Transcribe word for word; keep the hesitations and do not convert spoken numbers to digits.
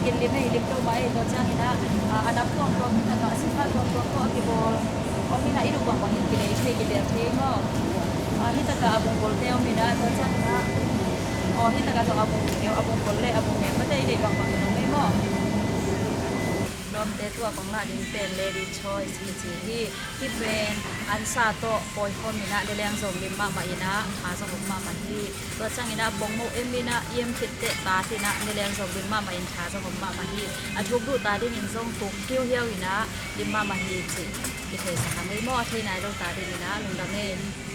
Kin lim ei, lim lo mah ei, tua ciangin ah, ah, a nam tuamtuam, hi takah a singkha tuamtuam tawh a kibawl om in ah, i duh bangbangin kilei thei, kibel thei maw? Ah, hi takah a bungbawl te om in ah, tua ciangin ah, aw, hi takah zong a bung, a bungbawl le a bung meng mate i deih bangbangin om ei maw? Lawmte, tua kong lah ding pen Lady Choice kici hi. Hih pen ansa tawh pawi khawm in ah, ne leng zong lim mahmah in ah, tha zong om mahmah hi. Tua ciangin ah pongmo em in ah, i em khit teh tat in ah, ne leng zong lim mahmah in, tha zong om mahmah hi. A thuk duh ta dingin zong thuk hiuhiau in ah lim mahmah hi cih kitheisak hang ei maw? A thei nai lo ta dingin ah lungdam ei.